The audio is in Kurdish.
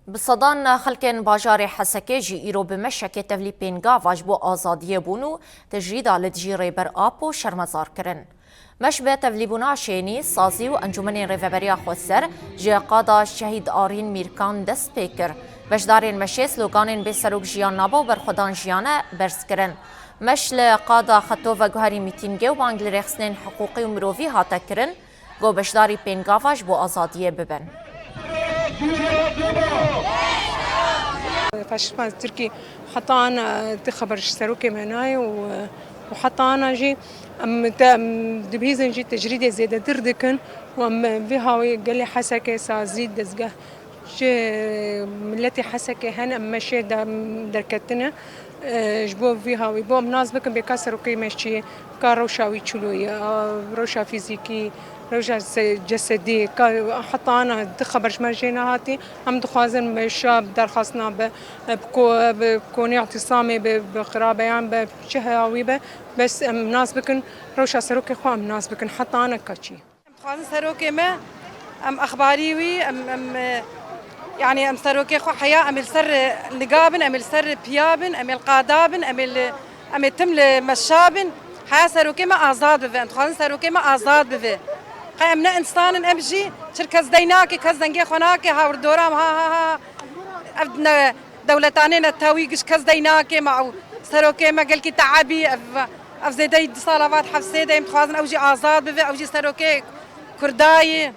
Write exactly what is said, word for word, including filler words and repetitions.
Bi sedan xelkên bajarê Hesekê jî îro bi meşekê tevlî pêngava ji bo azadiyê bûn û tecrîda li dijî Rêber Apo şermezar kirin. Meş bi tevlîbûna şênî, sazî û Encûmenên Rêveberiya Xweser ji qada Şehîd Arîn Mîrkan dest pê kir. Beşdarên meşê sloganên Bê serok jiyan nabe û Berxwedan jiyan e berz kirin. Meş li qada xeto veguherî mîtîngê û bang li rêxistinên hiqûqî û mirovî hate kirin, ku beşdarî pêngava ji bo azadiyê bibin. Faşîzma Tirkî heta ana ti xeber ji serokê me nayê û, û heta ana jî em te, em dibihîzin jî tecrîdê zêdetir dikin û em vî hawî gelê Hesekê sazî dezgeh ji miletê Hesekê hene, em meşê de, em derketine. E, ji bo vî hawî, bo em nas bikin bê ka serokê me çi ye, ka rewşa wî çilo ye, a, rewşa fîzîkî, rewşa se-, cesedî, ka heta ana di xeber ji me jê nehatî. Em dixwazin meşa bi derxastina be, e, bi ko-, bi konê îtîsamê be, bi xirabeyan be, çi heya wî be, bes em nas bikin, rewşa serokê xwe em nas bikin, heta ana ka çi ye. Em dixwazin serokê me, em exbarî wî, em, em, e, yanî em serokê xwe heya, em ê li ser, e, niga bin, em ê li ser piya bin, em ê li qada bin, em ê li, em ê tim li meşa bin. Heya serokê me azad bibe. Em dixwazin serokê me azad bibe. Qey em ne însan in, em jî çir kes dey nake, kes dengê xwe nake, hawirdora em ha, ha, ha. Ev ne, Dewletanê netewî giş kes dey nake, ma ew serokê me gelkî teebî, ev, ev zêdeyî du sala va di hefsê de, em dixwazin ew jî azad bibe, ew jî serokê Kurda ye.